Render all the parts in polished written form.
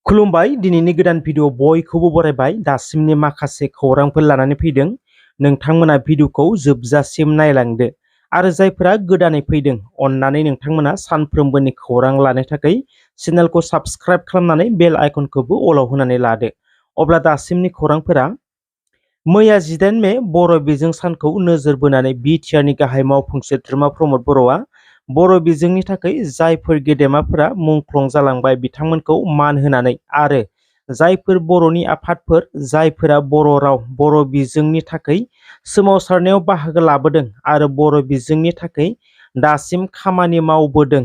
खुलुमबाय दिनैनि गोदान भिडिअ बयखौबो बरायबाय दासिमनि माखासे खौरांफोर लानानै फैदों नोंथांमोना भिडिअखौ जोबजासिम नायलांदो आरो जायफोरा गोदानै फैदों अन्नानै नोंथांमोना सानफ्रोमबोनि खौरां लानो थाखाय चेनेलखौ साबस्क्राइब खालामनानै बेल आइकनखौबो अलाव होनानै लादो अब्ला दासिमनि खौरांफोरा मैया 18 मे बर' बिजों सानखौ नोजोर बोनानै बिटिआरनि गाहाय मावफुं सोद्रोमा प्रमद बर'आ बर' बिजोंनि थाखाय जायफोर गेदेमाफोरा मुंख्लं जालांबाय बिथांमोनखौ मान होनानै आरो जायफोर बर'नि आफादफोर जायफोरा बर' राव बर' बिजोंनि थाखाय सोमावसारनायाव बाहागो लाबोदों आरो बर' बिजोंनि थाखाय दासिम खामानि मावबोदों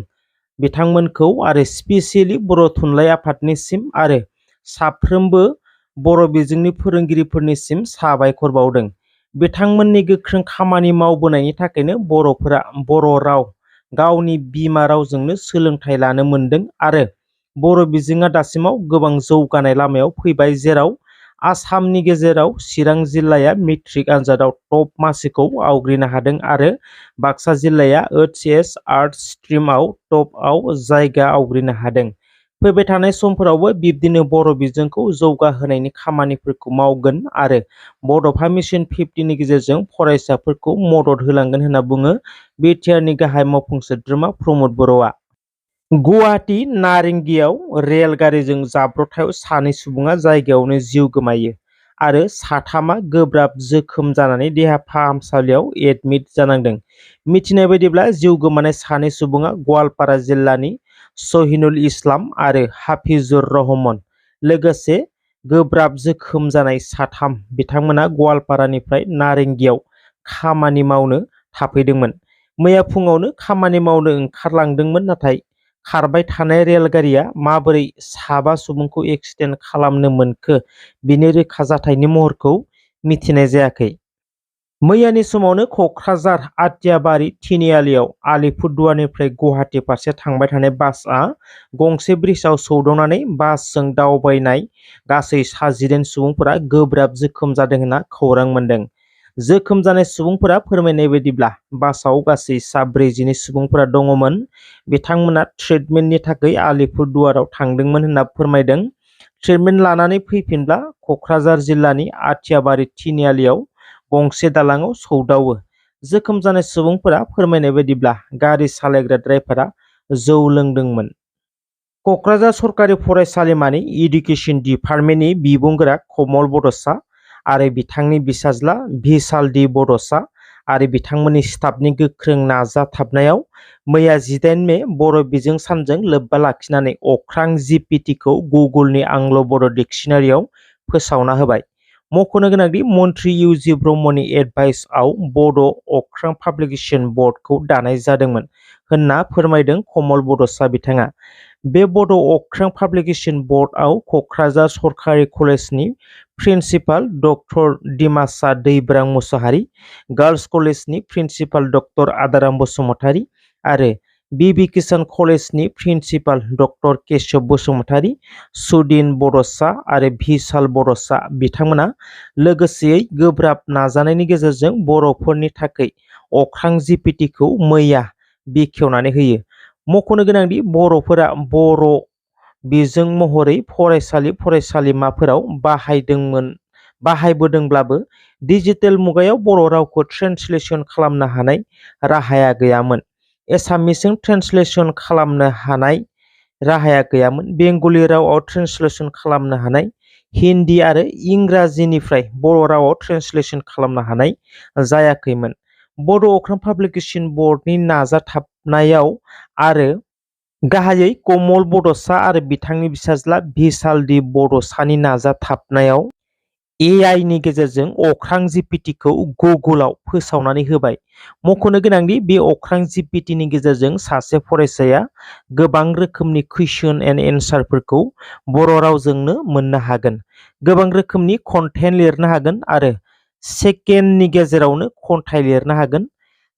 बिथांमोनखौ आरो स्पेसियेलि बर' थुनलाइ आफादनिसिम आरो साफ्रोमबो बर' बिजोंनि फोरोंगिरिफोरनिसिम साबायखर बावदों। बिथांमोननि गोख्रों खामानि मावबोनायनि थाखायनो बर'फोरा बर' राव गावनि बिमा रावजोंनो सोलोंथाइ लानो मोनदों आरो बर' बिजोङा दासिमाव गोबां जौगानाय लामायाव फैबाय जेराव आसामनि गेजेराव चिरां जिल्लाया मेट्रिक आनजादाव टप मासिखौ आवग्रिनो हादों आरो बाक्सा जिल्लाया OTS आर्ट्स स्ट्रिमाव टपआव जायगा आवग्रिनो हादों। फैबाय थानाय समफोरावबो बिब्दिनो बर' बिजोंखौ जौगाहोनायनि खामानिफोरखौ मावगोन आरो बड'फा मिशन 50नि गेजेरजों फरायसाफोरखौ मदद होलांगोन होनना बुङो बिटिआरनि गाहाय मावफुं सोद्रोमा प्रमद बर'आ। गुवाहाटी नारेंगियाव रेलगारिजों जाब्रबथायाव सानै सुबुङा जायगायावनो जिउ गोमायो आरो साथामा गोब्राब जोखोम जानानै देहा फाहामसालियाव एडमिट जानांदों। मिथिनाय बायदिब्ला जिउ गोमानाय सानै सुबुङा गवालपारा जिल्लानि शहीनुल इस्लाम आरो हाफिजुर रहमान लोगोसे गोब्राब जोखोम जानाय साथाम बिथांमोना गवालपारानिफ्राय नारेंगियाव खामानि मावनो थाफैदोंमोन। मैया फुङावनो खामानि मावनो ओंखारलांदोंमोन नाथाय खारबाय थानाय रेलगारिया माबोरै साबा सुबुंखौ एक्सिडेन्ट खालामनो मोनखो बिनि रोखा जाथायनि महरखौ मिथिनाय जायाखै। मैयानि समावनो क'क्राझार आटियाबारि तिनिआलियाव आलिपुरदुवारनिफ्राय गुवाहाटी फारसे थांबाय थानाय बासआ गंसे ब्रिजआव सौदावनानै बासजों दावबायनाय गासै 19 सुबुंफोरा गोब्राब जोखोम जादों होनना खौरां मोन्दों। जोखोम जानाय सुबुंफोरा फोरमायनाय बायदिब्ला बासआव गासै 42 सुबुंफोरा दङमोन। बिथांमोना ट्रिटमेन्टनि थाखाय आलिपुरदुवाराव थांदोंमोन होनना फोरमायदों। ट्रिटमेन्ट लानानै फैफिनब्ला क'क्राझार जिल्लानि आटियाबारि तिनिआलियाव गंसे दालाङाव सौदावो। जोखोम जानाय सुबुंफोरा फोरमायनाय बायदिब्ला गारि सालायग्रा ड्राइभारा जौ लोंदोंमोन। क'क्राझार सरकारि फरायसालिमानि इडुकेसन डिपार्टमेन्टनि बिबुंगोरा कमल बड'सा आरो बिथांनि बिसाज्ला भिशाल डी बड'सा आरो बिथांमोननि स्टाफनि गोख्रों नाजाथाबनायाव मैया 18 मे बर' बिजों सानजों लोब्बा लाखिनानै अख्रां जिपिटिखौ गुगोलनि आंग्ल' बड' डिक्सनारियाव फोसावना होबाय। मख'नो गोनांदि मन्त्रि इउजि ब्रह्मनि एडभाइसआव बड' अख्रां पाब्लिकेशन बर्डखौ दानाय जादोंमोन होनना फोरमायदों कमल बड'सा बिथाङा। बे बड' अख्रां पाब्लिकेशन बर्डआव क'क्राझार सरकारि कलेजनि principal doctor Dimasa Daibrang Musahary, girls कलेजनि प्रिन्सिपाल डक्टर आदाराम बसुमतारी आरो बिबि किसान कलेजनि प्रिन्सिपाल डक्टर केशव बसुमतारी, सुदिन बड'सा आरो भिशाल बड'सा बिथांमोना लोगोसेयै गोब्राब नाजानायनि गेजेरजों बर'फोरनि थाखाय अख्रां जिपिटिखौ मैया बेखेवनानै होयो। मख'नो गोनांदि बर'फोरा बर' बिजों महरै फरायसालिमाफोराव बाहायबोदोंब्लाबो डिजिटेल मुगायाव बर' रावखौ ट्रेन्सलेसन खालामनो हानाय राहाया गैयामोन। एसामिसजों ट्रेन्सलेसन खालामनो हानाय राहाया गैयामोन। बेंगलि रावआव ट्रेन्सलेसन खालामनो हानाय, हिन्दी आरो इंराजिनिफ्राय बर' रावआव ट्रेन्सलेसन खालामनो हानाय जायाखैमोन। बड' अख्रां पाब्लिकेशन बर्डनि नाजाथाबनायाव आरो गाहायै कमल बड'सा आरो बिथांनि बिसाज्ला भिशाल डी बड'सानि नाजाथाबनायाव AI नि गेजेरजों अख्रां जिपिटिखौ गुगोलाव फोसावनानै होबाय। मख'नो गोनांदि बे अख्रां जिपिटिनि गेजेरजों सासे फरायसाया गोबां रोखोमनि कुइसन एन्ड एन्सारफोरखौ बर' रावजोंनो मोननो हागोन, गोबां रोखोमनि कन्टेन्ट लिरनो हागोन आरो सेकेन्डनि गेजेरावनो खन्थाइ लिरनो हागोन।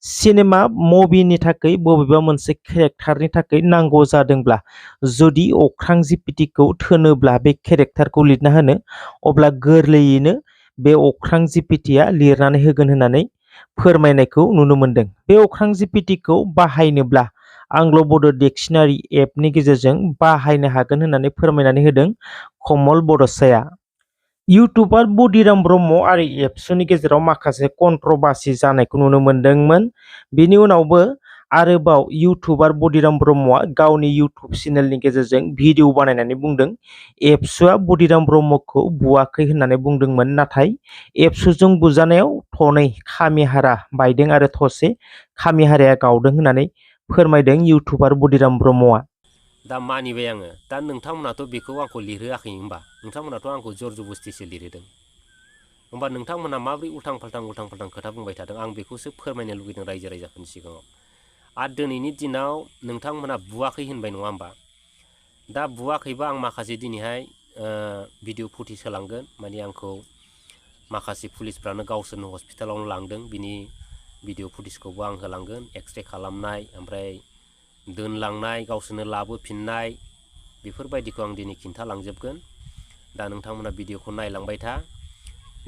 सिनेमा मुभिनि थाखाय बबेबा मोनसे केरेक्टारनि थाखाय नांगौ जादोंब्ला जुदि अख्रां जिपिटिखौ थोनोब्ला बे केरेक्टारखौ लिरना होनो अब्ला गोरलैयैनो बे अख्रां जिपिटिया लिरनानै होगोन होननानै फोरमायनायखौ नुनो मोनदों। बे अख्रां जिपिटिखौ बाहायनोब्ला आंग्ल' बड' डिक्शनारि एपनि गेजेरजों बाहायनो हागोन होननानै फोरमायनानै होदों कमल बड'साया। इउटुबार बदिराम ब्रह्म आरो एबसुनि गेजेराव माखासे कन्ट्रभार्सि जानायखौ नुनो मोन्दोंमोन। बेनि उनावबो आरोबाव इउटुबार बदिराम ब्रह्मआ गावनि इउटुब चेनेलनि गेजेरजों भिडिअ बानायनानै बुंदों एबसुआ बदिराम ब्रह्मखौ बुवाखै होननानै बुंदोंमोन, नाथाय एबसुजों बुजानायाव थनै खामि हारा बायदों आरो थसे खामि हाराया गावदों होननानै फोरमायदों इउटुबार बदिराम ब्रह्मआ। दा मानिबाय आङो। दा नोंथांमोनाथ' बेखौ आंखौ लिरहोआखै होमबा? नोंथांमोनाथ' आंखौ जर जबस्तिसो लिरहोदों। होमबा नोंथांमोना माबोरै उल्थां फाल्थां खोथा बुंबाय थादों? आं बेखौसो फोरमायनो लुगैदों रायजो राजाफोरनि सिगाङाव। आरो दिनैनि दिनाव नोंथांमोना बुवाखै होनबाय नङा होमबा? दा बुवाखैबा आं माखासे दिनैहाय भिडिअ फुटेज होलांगोन। माने आंखौ माखासे पुलिसफ्रानो गावसोरनो हस्पिटालावनो लांदों, बिनि भिडिअ फुटेजखौबो आं होलांगोन। एक्सरे खालामनाय, ओमफ्राय दोनलांनाय, गावसोरनो लाबोफिननाय, बेफोरबायदिखौ आं दिनै खिन्थालांजोबगोन। दा नोंथांमोना भिडिअखौ नायलांबाय था।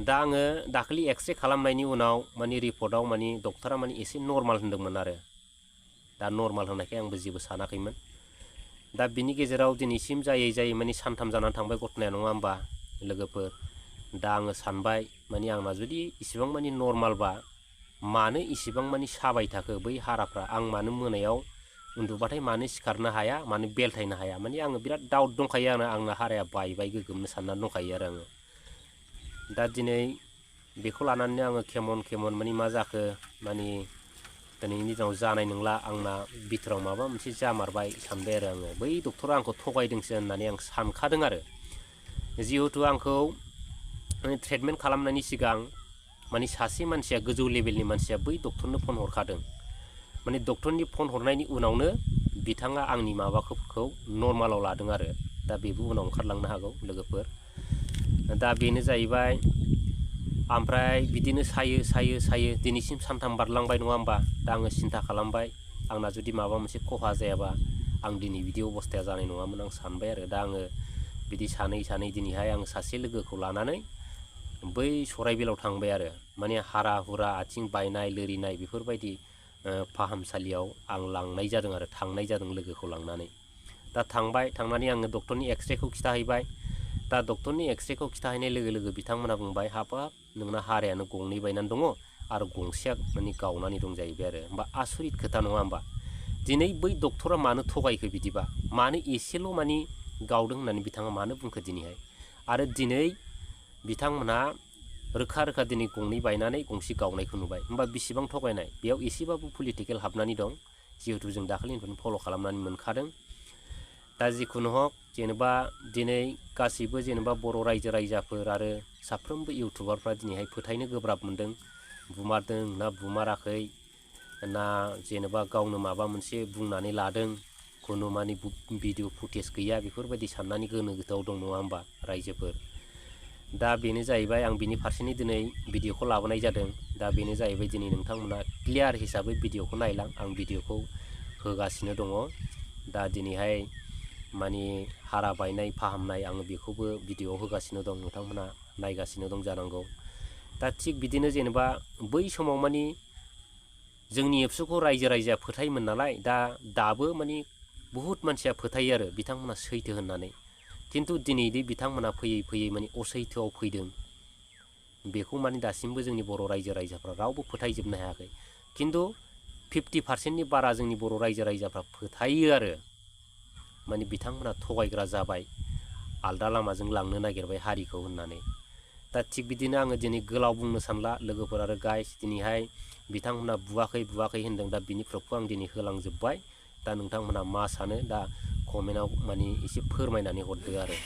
दा आङो दाखालि एक्सरे खालामनायनि उनाव माने रिपर्टआव माने डक्टरा माने एसे नर्माल होन्दोंमोन आरो। दा नर्माल होनायखाय आंबो जेबो सानाखैमोन। दा बिनि गेजेराव दिनैसिम जायै माने सानथाम जानानै थांबाय घटनाया, नङा होमबा लोगोफोर? दा आङो सानबाय माने आंना जुदि इसिबां माने नर्मालबा मानो इसिबां माने साबाय थाखो बै हाराफ्रा? आं मानो मोनायाव उन्दुबाथाय मानो सिखारनो हाया, मानो बेलथायनो हाया? माने आङो बिराद डाउट दंखायो आंना हाराया बायबाय गोगोमनो साननानै दंखायो आरो आङो। दा दिनै बेखौ लानानै आङो खेमन माने मा जाखो, माने दिनैनि दिनाव जानाय नंला, आंना बिथोराव माबा मोनसे जामारबाय सानबाय आरो आङो। बै डक्टरा आंखौ थगायदोंसो होननानै आं सानखादों आरो। जिहेथु आंखौ ट्रिटमेन्ट खालामनायनि सिगां माने सासे मानसिया, गोजौ लेभेलनि मानसिया बै डक्टरनो फन हरखादों। माने डक्टरनि फन हरनायनि उनावनो बिथाङा आंनि माबाखौ नर्मालाव लादों आरो। दा बेबो उनाव ओंखारलांनो हागौ लोगोफोर। दा बेनो जाहैबाय। ओमफ्राय बिदिनो सायो दिनैसिम सानथाम बारलांबाय नङा होमबा? दा आङो सिन्था खालामबाय आंना जुदि माबा मोनसे खहा जायाबा आं दिनै बिदि अबस्थाया जानाय नङामोन आं सानबाय आरो। दा आङो बिदि सानै दिनैहाय आं सासे लोगोखौ लानानै बै सराइबिलाव थांबाय आरो। माने हारा हुरा आथिं बायनाय लोरिनाय बेफोरबायदि फाहामसालियाव आं लांनाय जादों आरो, थांनाय जादों लोगोखौ लांनानै। दा थांनानै आङो डक्टरनि एक्सरेखौ खिथाहैबाय। दा डक्टरनि एक्सरेखौ खिथाहैनाय लोगो लोगो बिथांमोना बुंबाय, हाबाब नोंना हारायानो गंनै बायनानै दङ आरो गंसेया माने गावनानै दं जाहैबाय आरो। होमबा आसरित खोथा नङा होमबा? दिनै बै डक्टरा मानो थगायखो बिदिबा? मानो एसेल' माने गावदों होननानै बिथाङा मानो बुंखो दिनैहाय? आरो दिनै बिथांमोनहा रोखा दिनै गंनै बायनानै गंसे गावनायखौ नुबाय। होमबा बेसेबां थगायनाय? बेयाव एसेबाबो पलिटिकेल हाबनानै दं, जिहेथु जों दाखालिनिफ्रायनो फल' खालामनानै मोनखादों। दा जिखुनु हक, जेनेबा दिनै गासैबो जेनेबा बर' रायजो राजाफोर आरो साफ्रोमबो इउटुबारफ्रा दिनैहाय फोथायनो गोब्राब मोनदों। बुमारदों ना बुमाराखै, ना जेनेबा गावनो माबा मोनसे बुंनानै लादों, खुनु माने भिडिअ फुटेज गैया, बेफोरबायदि साननानै गोनो गोथोआव दं नङा होमबा रायजोफोर? दा बेनो जाहैबाय, आं बिनि फारसेनो दिनै भिडिअखौ लाबोनाय जादों। दा बेनो जाहैबाय दिनै नोंथांमोना क्लियार हिसाबै भिडिअखौ नायलां। आं भिडिअखौ होगासिनो दङ। दा दिनैहाय माने हारा बायनाय फाहामनाय आङो बेखौबो भिडिअआव होगासिनो दं, नोंथांमोना नायगासिनो दं जानांगौ। दा थिग बिदिनो जेनेबा बै समाव माने जोंनि एबसुखौ रायजो राजाया फोथायोमोन नालाय, दाबो माने बुहुत मानसिया फोथायो आरो बिथांमोना सैथो होननानै। खिन्थु दिनै बिथांमोना फैयै माने असैथोआव फैदों, बेखौ माने दासिमबो जोंनि बर' रायजो राजाफ्रा रावबो फोथायजोबनो हायाखै। खिन्थु 50% बारा जोंनि बर' रायजो राजाफ्रा फोथायो आरो। माने बिथांमोना थगायग्रा जाबाय, आलदा लामाजों लांनो नागिरबाय हारिखौ होननानै। दा थिग बिदिनो आङो दिनै गोलाव बुंनो सानला लोगोफोर आरो गाइस। दिनैहाय बिथांमोना बुवाखै होनदों। दा बिनि प्रुफखौ आं दिनै होलांजोब्बाय। दा नोंथांमोना मा सानो दा कमेन्टआव माने एसे फोरमायनानै हरदो आरो।